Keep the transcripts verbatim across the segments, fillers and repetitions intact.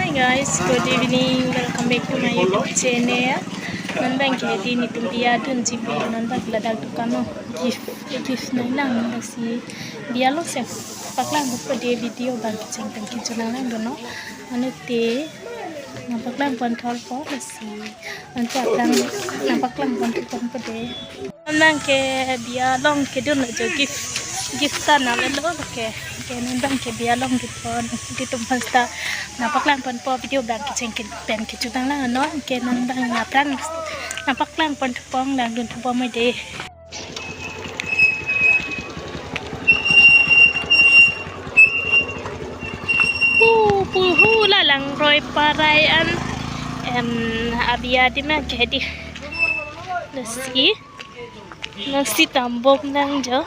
Guys, good evening. Welcome back to my YouTube channel. Non abang ke hedi netum biya dunji pu, non abang ladak dukan, no, gift, gift nanglang, lasi biya along si paklang pu de, video abang kecheng pen kejut nanglangdun, no. Anute nangpaklang pon thorpo, lasi ante aphrang nangpaklang pon thorpo de. Non abang ke biya along kedun lo jo, gift, gift ta nang elo ke. Ke non abang ke biya along dun pon, netum aphan ta nangpaklang ponpo, video abang kecheng pen kejut nanglang, no. Ke non abang aphrang nangpaklang pon thorpo, langdun thorpo mo de. Hu, hu, hu, la langroi parai an, em, abiya adim ke hedi. Lasi, lasi tambom nang jo.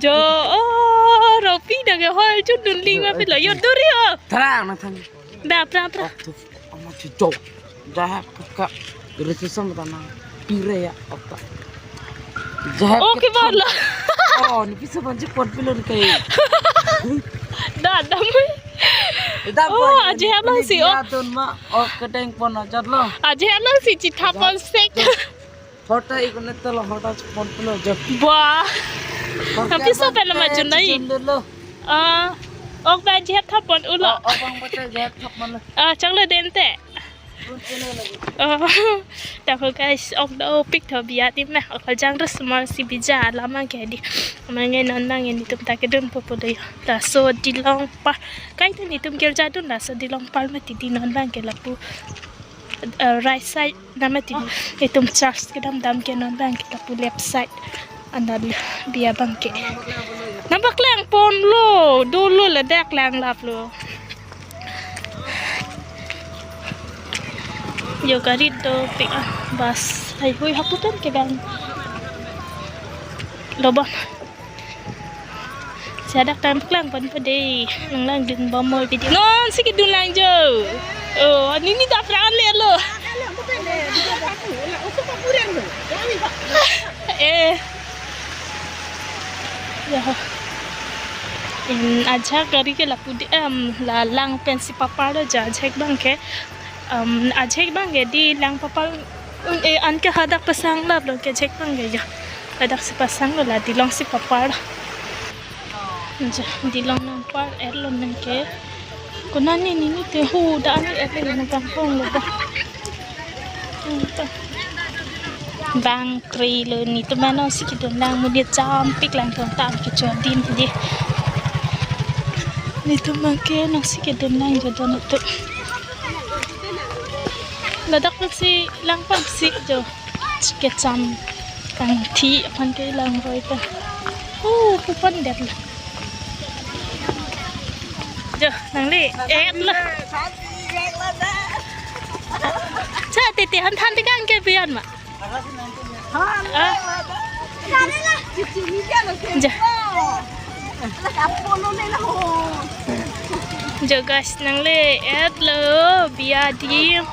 Jo, oh, ropi dak ke hol chut dun ling ma pilo. Yo, duri, oh. Tharang nang thang. Da, pra, pra. Oh, tu, ama cucok. Dah, buka. Dari susah mata nang. Pire ya, otak. Jahat. Oh, ke bala. Oh, ni bisa banji pon pilo ni kai. Da, da, mui. Da, oh, pon, aje ni, abang ni si, oh. Dia tun ma. Oh, kedeng pon ajat lo. Aje abang si chithap pon sek. Hota ikon eto lo, hota pon pilo jo. Wah. Hota. Tapi so pala maju nai. Jun lo. Ah, ok ba jihad thap pon ulo. Oh, oh, bang betul jihad thap pon lo. Ah, chang lo dente. Pon pilo lagi. Oh, tako guys, ok dopik tho biya adim na. Ok, jang res mal si bija lama ke di. Mane non abang netum ta kedun pupu do yo. Laso Dilong Park. Kaita netum girja dun, laso Dilong Park mati di, non abang ke lapu. Eh, right side na mati. Itum church kedam dam ke, non abang ke lapu left side. Anta biya abang ke. Nangpaklang pon lo, dolo ladak lang lap lo. Yo, gari dopik, ah, bus. Ai hui, hapu pen ke bang. Lobon. Ladak nangpaklang ponpo de, nanglangdun bom mo video. Non si kedun lang jo. Oh, ani ni dap rang le lo. Eh. Ya. In ajak gari ke lapu de, em, la lang pen si papar lo jo, ajak abang ke. Em, ajak abang ke di lang papar, eh, anke hadak pasang lap lo, ke ajak abang ke jo. Hadak si pasang lo, la Dilong si papar. Ja, Dilong nangpar et lo nang ke. Konane ni ni te hu da ani et lo nang kangkong lo ba. Bang kre lo, netum non si kedun lang, mo di champik lang tong tam kecho din di. Netum abang ke non si kedun lang jo do netum. Ladak si lang pam si jo. Kecham kangthi aphan ke langroi pen. Oh, pu pon det lo. Jo, nangle et lo. Cha, tete han than te kang ke bian ma. Ah. Ja. Jo guys, nangle et lo biya adim.